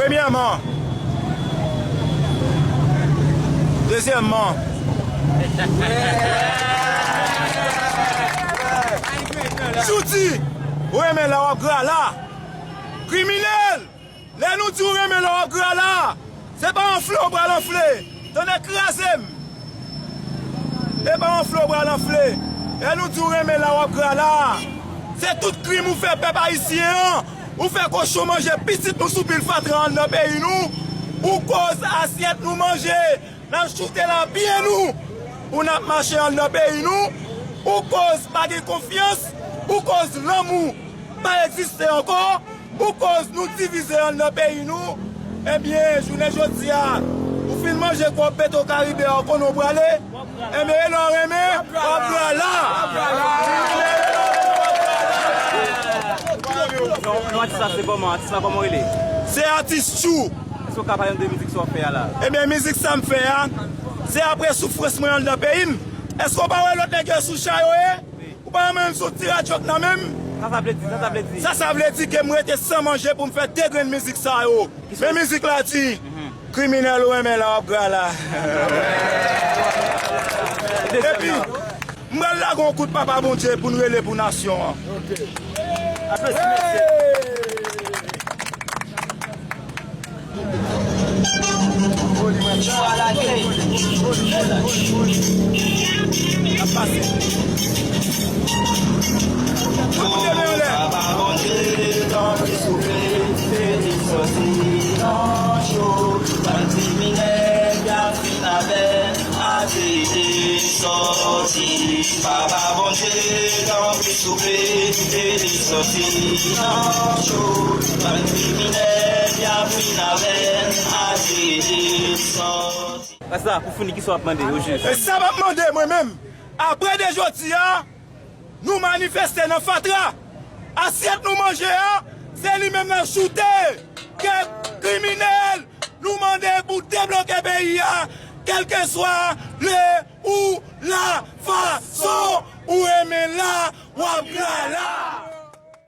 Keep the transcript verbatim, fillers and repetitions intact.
Premyèman. Dezyèmman. Jouti, ou renmen la w ap gra la. Kriminèl, lè nou di w renmen la w ap gra la, se pa anfle w pral anfle. Tande kraze m. E pa anfle w pral anfle. Lè nou di w renmen la w ap gra la. Se tout krim ou fè pèp ayisyen an. Ou fè kochon manje pitit nou sou pil fatra anndan peyi nou. Ou koz asyèt nou manje. N ap choute la pye nou. Pou n ap mache anndan peyi nou. Ou koz pa gen konfyans. Ou koz lanmou pa egziste ankò. Pou koz nou divize anndan peyi nou, ebyen, jounen jodi a, ou fin manje kòb Petro Caribe a, ou konnen w prale. Ebyen, e lè w renmen, w ap gra la. Non, non, atis la se kòman? Atis la kòman w rele? Se atis Tchou. Èske w ka pale m de mizik sa w fè a la? Ebyen, mizik sa m fè a, se apre soufrans mwen anndan peyi m. Èske w pa wè lòt nèg yo sou cha yo ye? Ou pa renmen m sou ti radyo k nan men m? Sa sa vle di, sa sa vle di? Sa sa vle di ke m rete san manje pou m fè de grenn mizik sa yo. Men mizik la di, kriminèl ou renmen la w ap gra la. Epi, m pral lage yon kout Papa Bondye pou n rele pou nasyon an. Papa Bondye, tanpri souple, fè li sòti nan cho. Bann kriminèl k ap vin avè n, ap ede sòti. Papa Bondye, tanpri souple, ede sòti nan cho. Bann kriminèl k ap vin avè n, ap ede sòti. Rasta, pou fini, kisa w ap mande, ojis? E sa m ap mande, mwen menm, apre de jodi a, nou manifeste nan fatra. Asyèt nou manje a, se li menm n ap choute. Kèk kriminèl, nou mande pou debloke peyi a, kèlkeswa le ou la fason ou renmen la, w ap gra la.